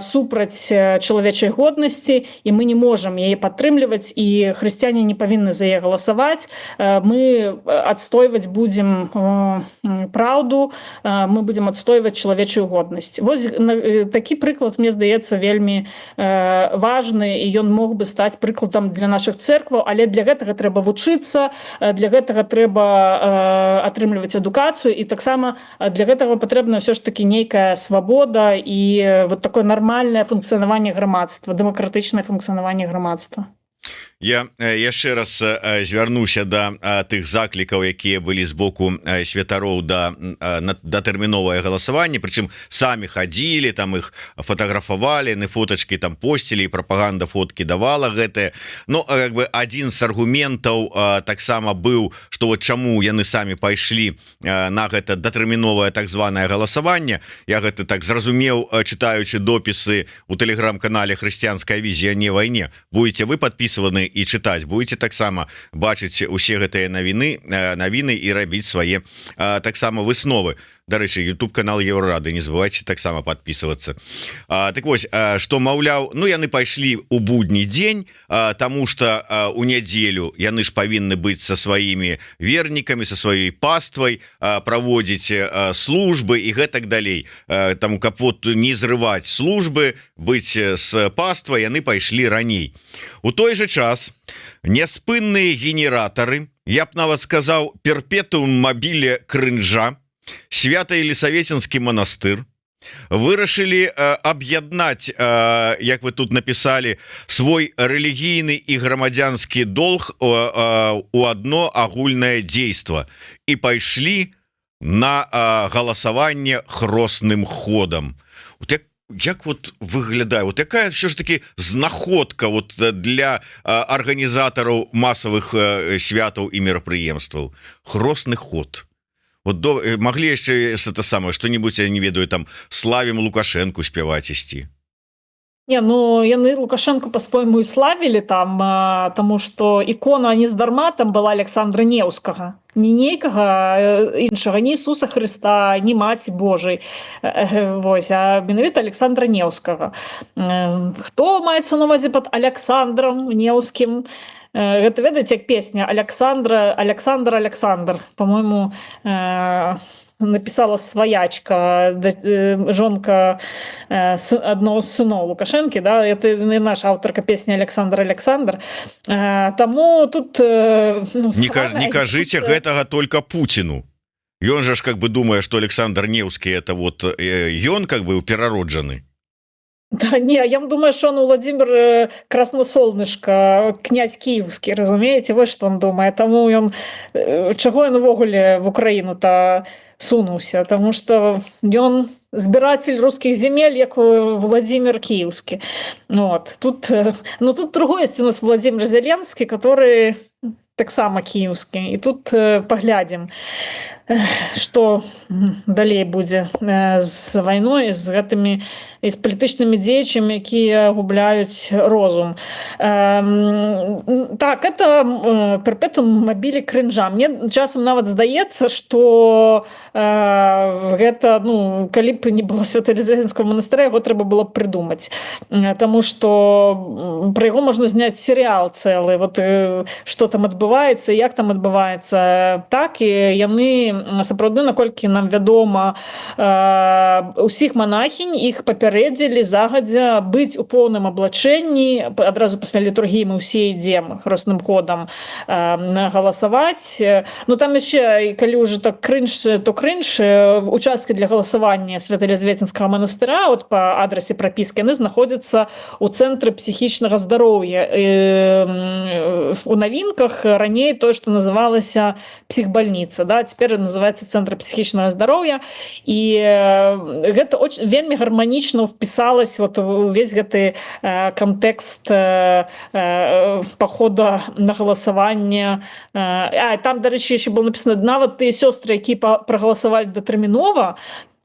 Speaker 2: супраць чалавечай годнасці, і мы не можам яе падтрымліваць, і хрысціяне не павінны за яе галасаваць. Мы адстойваць будзем праўду, мы будзем адстойваць чалавечую годнасць. Вось такі прыклад, мне здаецца, вельмі важны, і ён мог бы стаць прыкладам для нашых церкваў. Але для гэтага трэба вучыцца, для гэтага трэба атрымліваць адукацыю, і таксама для гэтага патрэбна ўсё ж таки нейкая свабода і вот такое нармальнае функцыянаванне грамадства, дэмакратычнае функцыянаванне грамадства.
Speaker 1: Я яшчэ раз звярнуся да тых заклікаў, якія былі з боку святароў да датэрміновае галасаванне. Прычым самі хадзілі там, іх фатаграфавалі, на фотачки там посцілі, і прапаганда фотки давала гэтыя. Но как бы один з аргументаў таксама быў, что вот чаму яны самі пайшлі на гэта датэрміновае так званое галасаванне, я гэта так зразумеў, чытаючы допісы у тэлеграм-канале «Хрысціянская візія не вайне». Будете вы подписываны і чытаць, будете таксама бачыць усе гэтыя навіны і рабіць свае таксама высновы. Дарэчы, YouTube канал Еўрарады, не забывайте таксама подписываться. Так вось, что, маўляў, ну, яны пайшлі у будні дзень, тому что у нядзелю яны ж павінны быць со сваімі вернікамі, со сваёй паствай, праводзіць службы і гэтак далей. Там, каб вот не зрываць службы, быць с паствай, яны пайшлі раней. У той же час няспынныя генератары, я б нават сказаў, перпетуум мабіле крынжа, Свята-Елісавецінскі монастыр вырашылі аб'яднаць, як вы тут написали, свой рэлігійны і грамадзянскі долг у одно агульнае дзейства і пайшлі на галасаванне хросным ходам. Вот як вот выглядае, вот якая все ж таки знаходка вот для арганізатараў масавых святаў і мерапрыемстваў хросны ход? Вот могли яшчэ это самое что-нибудь, я не ведаю, там, «Славим Лукашенко» спяваць ісці.
Speaker 2: Не, ну, яны Лукашенко по-свойму і славілі там, тому что ікона нездарма там была Александра Неўскага, не нейкага іншага, ні Ісуса Хрыста, ні Маці Божай, вось, а менавіта Александра Неўскага. Хто маецца на увазе под Александром Неўскім? Гэта, ведаеце, як песня «Александра, Александр, Александр», по-моему, написала сваячка, жонка одного з сыноў Лукашэнкі, да, это не наша аўтарка песні «Александр, Александр». Таму тут ну,
Speaker 1: Не кажыце гэтага только Путину. Ён же ж как бы думае, что Александр Неўскі — это вот ён как бы перароджаны.
Speaker 2: Да, не, я думаю, что он Владимир Красносолнышко, князь киевский, разумееце, вот что он думае. Таму ён чаго ён увогуле в Украіну-то сунуўся, тому что ён збіратель русских земель, як Владимир Киевский. Ну, вот. Тут, ну, тут другой есть у нас Владимир Зеленский, который таксама кіеўскі, і тут паглядзім, что далей будзе з вайной, з гэтымі і з палітычнымі дзеячамі, якія губляюць розум. Так, это перпетуум мобиле крынжа. Мне часам нават здаецца, что гэта, ну, калі б не было Свято-Елизаветинского монастыря, его трэба было б прыдумаць. Таму что про яго можна зняць серыал цэлы, вот что там адбываецца, як там адбываецца. Так, і яны сапраўды, наколькі нам вядома, усіх монахінь іх папярэдзілі загадзя быць у поўным аблачэнні. Адразу пасля літургіі мы ўсе ідзем хросным ходам галасаваць. Ну, там яшчэ, калі уже так крынж, то крынж: участкі для галасавання Свято-Елизаветинского монастыра вот по адрасе прапіскі, яны знаходзяцца у цэнтры псіхічнага здароўя у Навінках, раней то, что называлася психбольница, да, теперь называется цэнтр псіхічнага здароўя. І гэта очень вельмі гарманічна впісалась вот увесь гэты кантэкст похода на галасаванне. А там, дарэчы, еще было написано: нават тыя сёстры, які прагаласавалі датэрмінова,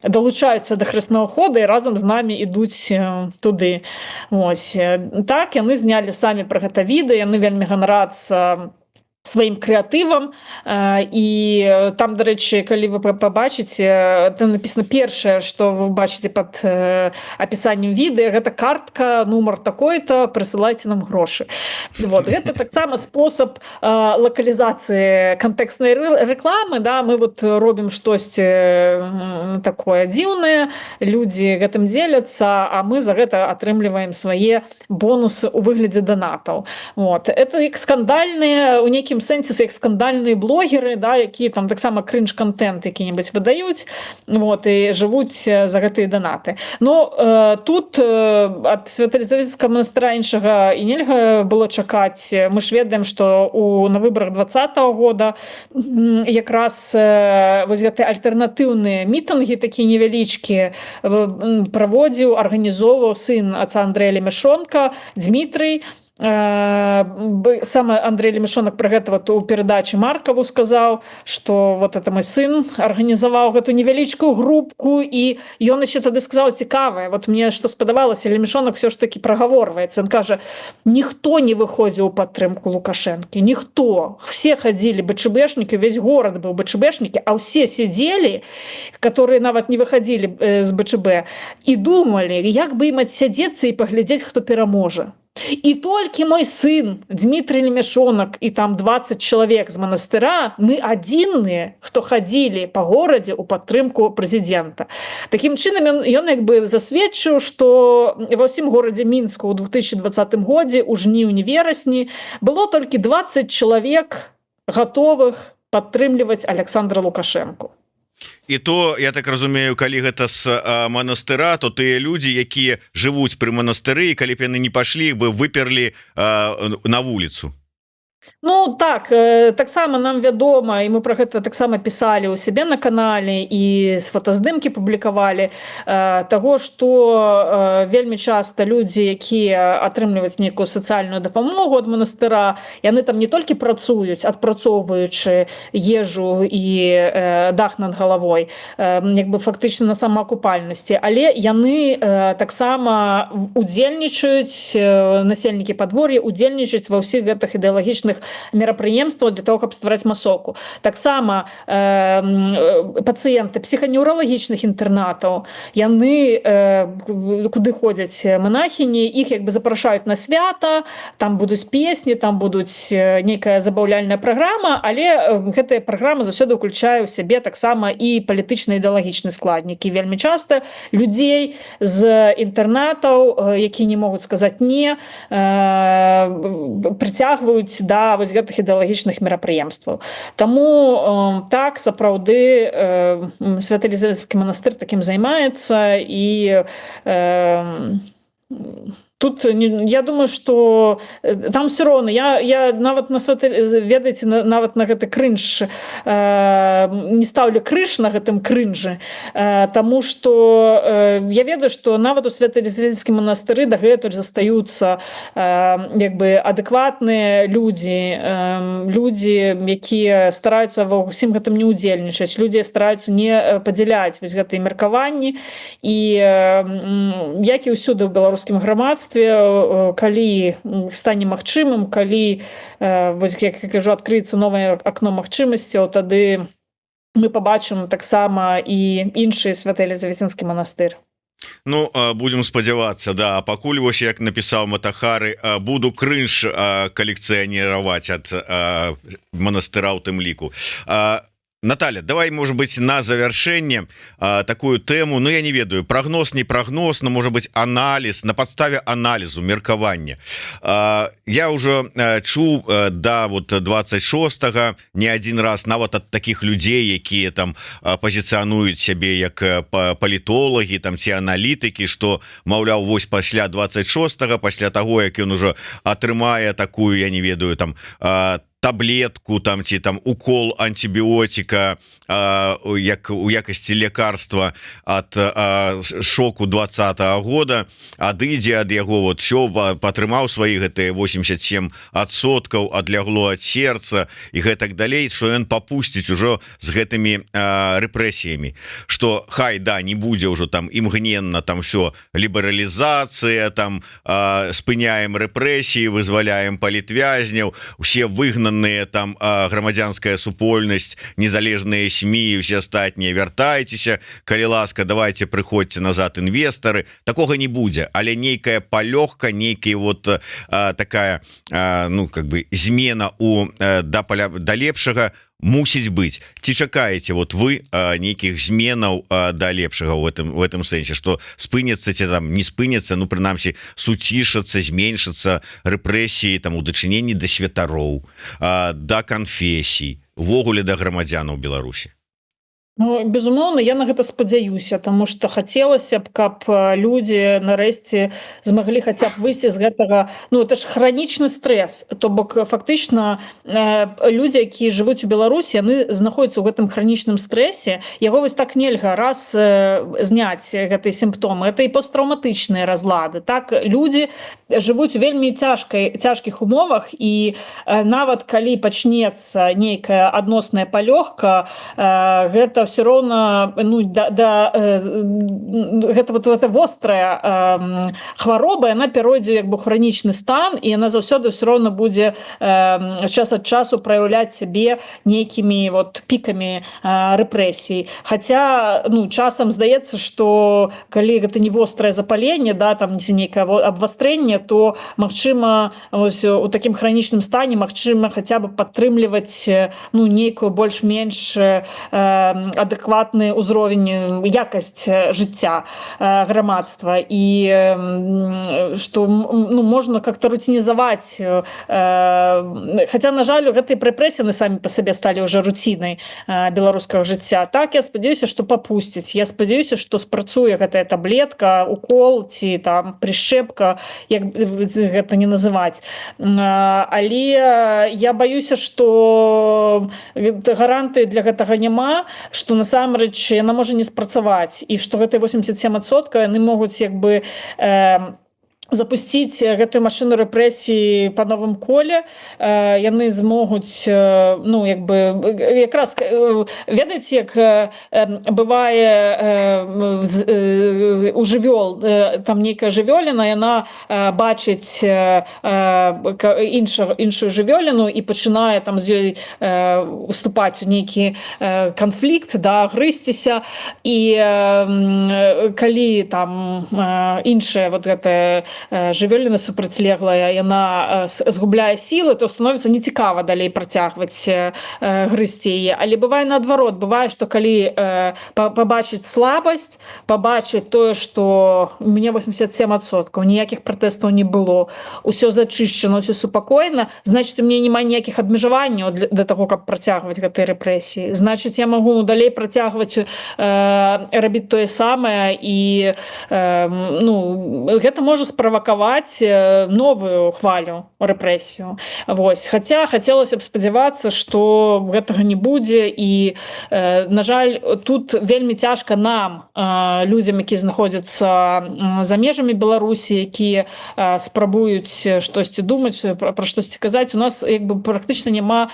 Speaker 2: далучаюцца да хрэснага хода і разам з намі ідуць туды. Ось так, яны знялі самі пра гэта відэа, яны вельмі ганарацца сваім крэатывам. І там, дарэчы, калі вы пабачыце, там написано, першае, что вы бачыце под апісаннем відэа, гэта картка, нумар такой-то, прысылайце нам грошы. Вот гэта таксама спосаб лакалізацыі кантэкстнай рэкламы, да. Мы вот робім штосьці такое дзіўнае, людзі гэтым дзеляцца, а мы за гэта атрымліваем свае бонусы у выглядзе данатаў. Вот это як скандальныя, у нейкім сэнсе як скандальныя блогеры, да, якія там таксама крынж-контент які-небудзь выдаюць, вот, і жывуць за гэтыя данаты. Но тут ад Свято-Елизаветинского монастыра іншага і нельга было чакаць. Мы ж ведаем, что на выборах 20-го года якраз вось гэты альтэрнатыўныя мітынгі, такія невялічкія, праводзіў, арганізоўваў сын отца Андрея Лемешонка Дмітрый. Сам Андрей Лемешонок про гэта вот у перадачы Маркаву сказаў, что вот это мой сын арганізаваў гэту невялічкую групку. І ён еще тады сказаў цікавае, вот мне что спадабалася, Лемешонок все ж таки прагаворваецца, он кажа: «Ніхто не выходзіў у падтрымку Лукашэнкі, ніхто, все ходили БЧБшники, весь город был БЧБшники, а все сидели, которые нават не выходили з БЧБ, и думали, як бы им отсядзецца і паглядзець, хто пераможа. І толькі мой сын Дмитрий Лемешонок і там 20 чалавек з манастыра, мы адзіныя, хто хадзілі по горадзе у падтрымку прэзідэнта». Такім чынам ён як бы засведчыў, што ва ўсім горадзе Мінску ў 2020 годзе у жніўні, верасні было толькі 20 чалавек, гатовых падтрымліваць Александра Лукашенко.
Speaker 1: І то, я так разумею, калі гэта з манастыра, то тыя людзі, якія жывуць пры манастыры, калі б яны не пашлі, бы выперлі на вуліцу.
Speaker 2: Ну так, таксама нам вядома, і мы про гэта таксама пісалі ў сябе на канале і з фотаздымкі публікавалі, таго, што вельмі часта людзі, якія атрымліваюць нейкую сацыяльную дапамогу ад манастыра, яны там не толькі працуюць, адпрацоўваючы ежу і дах над галавой, як бы фактычна на самаакупальнасці, але яны таксама удзельнічаюць, насельнікі падвор'я удзельнічаюць ва ўсіх гэтых ідэалагічных мерапрыемстваў для того, каб ствараць масоўку. Таксама пацыенты псіханеўралагічных інтэрнатаў, яны, куды ходзяць манахіні, іх як бы запрашаюць на свята, там будуць песні, там будуць нейкая забаўляльная праграма, але гэтая праграма заўсёды ўключае ў сябе таксама і палітычна ідэалагічны складнік. І вельмі часта людзей з інтэрнатаў, які не могуць сказаць не, прыцягваюць да вось гэтых ідэалагічных мерапрыемстваў. Таму так, сапраўды, Свято-Елизаветский монастыр такім займаецца. І тут я думаю, что там все роўна я нават на свята, ведаеце, нават на гэты крынж не ставлю крыж, на гэтым крынжы, таму что я ведаю, что нават у Свято-Елизаветскім манастыры дагэтуль застаюцца як бы адэкватныя людзі, людзі, якія стараюцца ва ўсім гэтым не ўдзельнічаць, людзі стараюцца не падзяляць вось гэтыя меркаванні. І як і ўсюды ў беларускім грамадстве, грамадстве, калі стане магчымым, калі, вось, як я кажу, адкрыецца новае акно магчымасцяў, тады мы побачым таксама і іншыя Свята-Елізавецінскі манастыр.
Speaker 1: Ну, будем спадзявацца, да. Пакуль вось, як напісаў Матахары, буду крынж калекцыяніраваць ад манастыра ў тым ліку. Наталья, давай, может быть, на завершэнне такую тэму. Ну, я не ведаю, прогноз, не прогноз, но, может быть, анализ, на подставе аналізу, меркавання. Я уже чуў, да, вот 26 не один раз, нават от таких людзей, якія там пазіцыянуюць сябе як палітолагі там ці аналітыкі, что, маўляў, вось пасля 26, пасля того, як ён уже атрымае такую, я не ведаю, там таблетку там ці там укол антибиотика, як у якасці лекарства от шоку 20-го года, адыдзе ад яго, вот все патрымаў свои гэтыя 87%, адлягло ад сердца і гэтак далей, что ён попусціць ужо з гэтымі рэпрэсіямі, что хай, да, не будзе ўжо там імгненна там все лібералізацыя, там спыняем рэпрэсіі, вызваляем палітвязняў, усе выгнанные там, грамадзянская супольнасць, незалежныя СМІ, усе астатнія, вяртайцеся, калі ласка, давайте, прыходзьце назад, інвестары. Такога не будзе, але нейкая палёгка, нейкі вот такая ну, как бы змена у да поля да лепшага мусіць быць. Ці чакаеце вот вы нейкіх зменаў да лепшага в этом сэнсе, что спыняцца ці там не спыняцца, ну, прынамсі суцішацца, зменшацца рэпрэсіі там у дачыненні да святароў, да канфесій, увогуле да грамадзянаў Беларусі?
Speaker 2: Ну, безумоўна, я на гэта спадзяюся, таму што хацелася б, каб людзі нарэшце змаглі хаця б выйсці з гэтага. Ну, это ж хранічны стрэс, то бок фактычна людзі, якія жывуць у Беларусі, яны знаходзяцца ў гэтым хранічным стрэсе. Яго вось так нельга раз зняць, гэтыя сімптомы. Это і посттраўматычныя разлады. Так, людзі жывуць у вельмі цяжкіх умовах, і нават калі пачнецца нейкая адносная палёгка, гэта все роўна, ну, да, гэта вот эта вострая хвароба, яна пяройдзе як бы хранічны стан, і яна заўсёды все роўна будзе час ад часу праяўляць сябе нейкімі вот пікамі рэпрэсій. Хаця, ну, часам здаецца, что калі гэта не вострае запаленне, да, там ці нейкае абвастрэнне, то, магчыма, ось у такім хранічным стане магчыма хаця бы падтрымліваць ну, нейкую больш-менш адэкватны ўзровень, якасць жыцця грамадства, і что, ну, можна как-то руцінізаваць. Хотя, на жаль, гэтыя рэпрэсіі самі по сабе сталі уже руцінай беларускага жыцця. Так, я спадзяюся, что папусціць, я спадзяюся, что спрацуе гэтая таблетка, укол ці там прышчэпка, як гэта не называць. Але я баюся, что гаранты для гэтага няма, что насамрэч яна можа не спрацаваць і что гэтыя 87% яны могуць як бы запусціць гэтую машыну рэпрэсіі па новым коле. Яны змогуць, ну, як бы якраз, ведаеце, як бывае у жывёл, там нейкая жывёліна, яна бачыць іншую жывёліну і пачынае там з ёй выступаць у нейкі канфлікт, да, грызціся, і калі там іншая вот гэтая жывёліна супрацьлеглая, яна згубляе сілы, то становіцца нецікава далей працягваць грызці яе. Але бывае наадварот, бывае, што калі пабачыць слабасць, пабачыць тое, што у мяне 87%, ніякіх пратэстаў не было, усё зачышчана, ўсё супакойна, значит, у мне няма ніякіх абмежаванняў для таго, каб працягваць гэтыя рэпрэсіі, значит, я магу далей працягваць рабіць тое самае, і ну, гэта можа справакаваць новую хвалю рэпрэсію. Вось. Хаця хацелася б спадзявацца, што гэтага не будзе, і на жаль, тут вельмі цяжка нам, людзям, які знаходзяцца за межамі Беларусі, якія спрабуюць штосьці думаць, пра штосьці казаць. У нас як бы практычна няма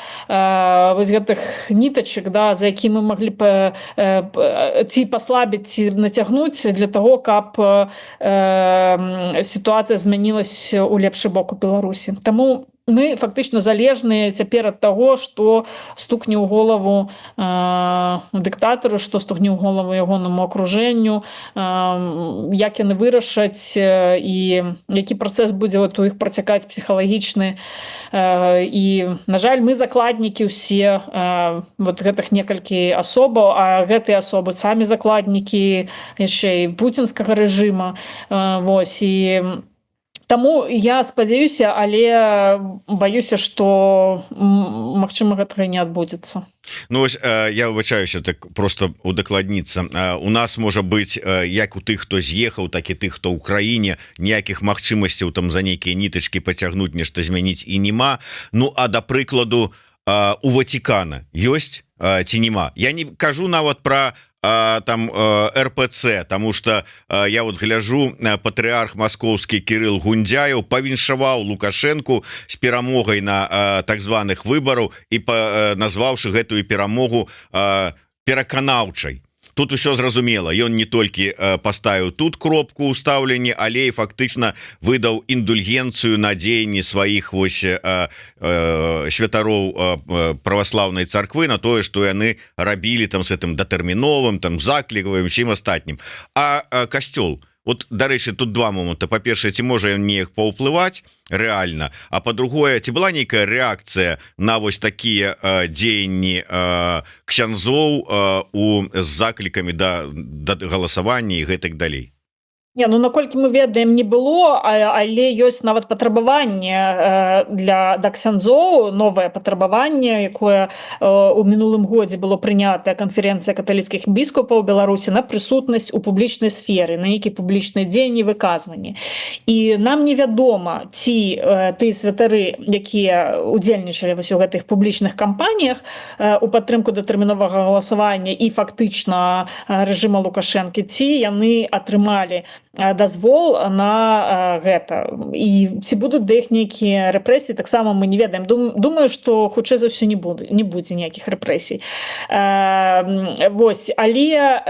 Speaker 2: вось гэтых нітачак, да, за які мы маглі б ці паслабіць, ці нацягнуць для того, каб сітуацыя сітуацыя змянілась у лепшы бок у Беларусі. Таму мы фактычна залежныя цяпер ад таго, што стукне ў голову дыктатару, што стукне ў голову ягонаму акружэнню, як яны вырашаць і які працэс будзе вот у іх працякаць псіхалагічны. І, на жаль, мы закладнікі ўсе вот гэтых некалькі асобаў, а гэтыя асобы самі закладнікі яшчэ і пуцінскага рэжыма. Вось, і таму я спадзяюся, але баюся, што, магчыма, гэтага не адбудзецца.
Speaker 1: Ну ось, я выбачаюся, так просто удакладніцца: у нас можа быть, як у тых, хто з'ехаў, так і тых, хто ў краіне, ніякіх магчымасцяў там за нейкія нітачки пацягнуць, нешта змяніць і нема. Ну а да прыкладу, у Ватикана ёсць ці нема? Я не кажу нават про там РПЦ, тому что я вот гляжу, патрыарх маскоўскі Кирилл Гундяев павіншаваў Лукашенко с перамогай на так званых выбараў і назваўшы гэтую перамогу пераканаўчай. Тут усё зразумела: ён не толькі паставіў тут кропку ў стаўленні, але і фактычна выдаў індульгенцыю на дзеянні сваіх вось святароў праваслаўнай царквы, на тое, што яны рабілі там с этим датэрміновым там заклікавым, чым астатнім. А касцёл вот, дарэчы, тут два моманта: па-першае, ці можа ён неяк паўплываць реально? А па-другое, ці была нейкая реакцыя на вось такія дзеянні ксяндзоў у з заклікамі да галасавання і гэтак далей?
Speaker 2: Не, ну, наколькі мы ведаем, не было, але ёсць нават патрабаванне для да ксяндзоў, новае патрабаванне, якое у мінулым годзе было прынятая Канферэнцыя каталіцкіх біскупаў Беларусі, на прысутнасць у публічнай сферы, на нейкі публічныя дзеянні, выказванні. І нам невядома, ці тыя святары, якія удзельнічалі вось у гэтых публічных кампаніях у падтрымку датэрміновага галасавання і фактычна рэжыма Лукашэнкі, ці яны атрымалі дазвол на гэта і ці будуць да іх нейкія рэпрэсіі, таксама мы не ведаем. Думаю, што хутчэй за ўсё не будзе ніякіх рэпрэсій. Вось, але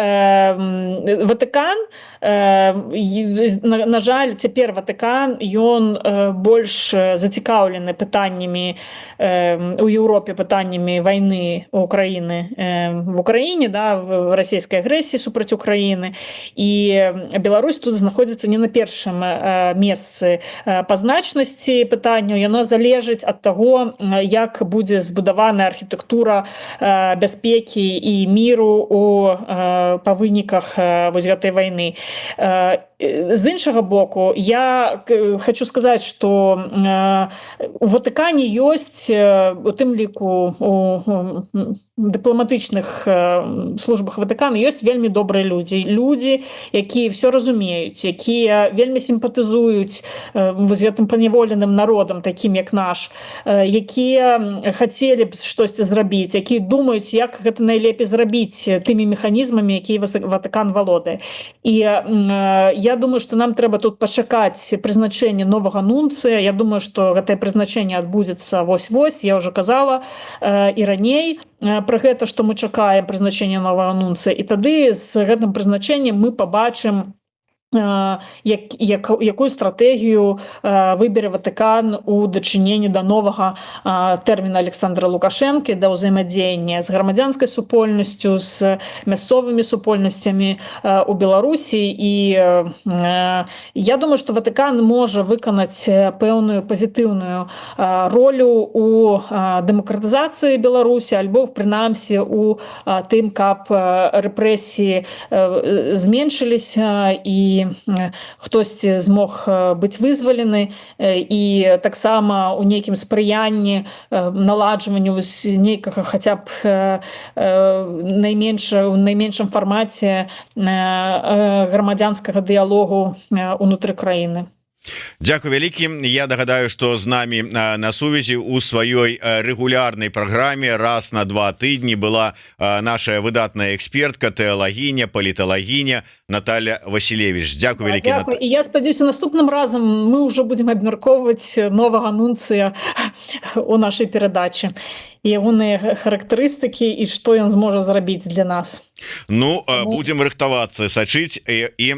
Speaker 2: Ватыкан, на жаль, цяпер Ватыкан, ён больш зацікаўлены пытаннямі у Еўропе, пытаннямі вайны Украіны в Украіне, да, в расійскай агрэсіі супраць Украіны, і Беларусь тут знаходзіцца не на першым месцы па значнасці пытанняў. Яно залежыць ад таго, як будзе збудаваная архітэктура бяспекі і міру у па выніках вось гэтай вайны. З іншага боку, я хочу сказаць, что у Ватыкане ёсць, у тым ліку у дыпламатычных службах Ватыкана, ёсць вельмі добрыя людзі, людзі, якія все разумеюць, якія вельмі сімпатызуюць вось гэтым паняволеным народам, такім як наш, якія хацелі б штосьці зрабіць, якія думаюць, як гэта найлепей зрабіць тымі механізмамі, якія Ватыкан валодае. І я думаю, что нам трэба тут пачакаць прызначэнне новага нунцыя. Я думаю, что гэтае прызначэнне адбудзецца вось-вось. Я уже казала і раней про гэта, что мы чакаем прызначэння новага нунцыя, і тады з гэтым прызначэннем мы побачым, якую стратэгію выбере Ватыкан у дачыненні да новага тэрміна Александра Лукашэнкі, да ўзаемадзеяння з грамадзянскай супольнасцю, з мясцовымі супольнасцямі у Беларусі. І я думаю, что Ватыкан можа выканаць пэўную пазітыўную ролю у дэмакратызацыі Беларусі альбо прынамсі у тым, каб рэпрэсіі зменшыліся і хтосьці змог быць вызвалены, і таксама у нейкім спрыянні наладжванню вось нейкага хаця б найменш у найменшым фармаце грамадзянскага дыялогу унутры краіны.
Speaker 1: Дякую вялікі. Я дагадаю, что з нами на сувязі у сваёй рэгулярнай праграме раз на 2 тыдні была наша выдатная экспертка, тэалагіня, паліталагіня Наталья Василевич. Дякую вялікі.
Speaker 2: Дякую. І я спадзяюся, наступным разам мы уже будем абмяркоўваць новага нунцыя у нашай перадачы. Ягоныя характарыстыкі і што ён зможа зрабіць для нас.
Speaker 1: Ну, будем рыхтавацца, сачыць і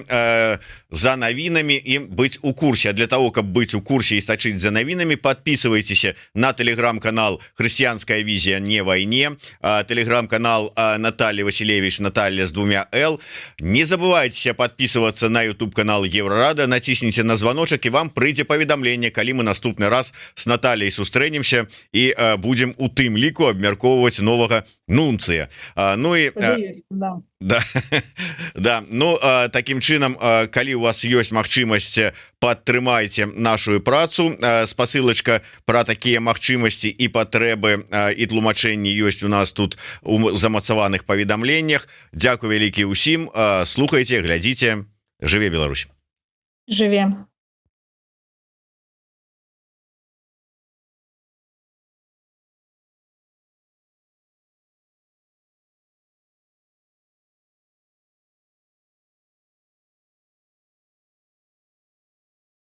Speaker 1: за навінамі і быць у курсе. Для того каб быць у курсе і сачыць за навінамі, подписывайтесь на телеграм-канал «Христианская визия не войне», телеграм-канал Натальи Василевич, Наталья с двумя Л. Не забывайте подписываться на YouTube канал Еврорада, націсніце на звоночек, і вам прыйдзе паведамленне, калі мы наступны раз с Натальей сустрэнемся і будем у тым ліку абмяркоўваць новага нунцыя. Ну і
Speaker 2: да.
Speaker 1: Да, ну, таким чынам, калі у вас ёсць магчымасць, падтрымайце нашу працу. Спасылочка про такія магчымасці і патрэбы і тлумачэнні ёсць у нас тут у замацаваных паведамленнях. Дякую вялікі усім. Слухайте, глядзіце. Жыве Беларусь!
Speaker 2: Жыве!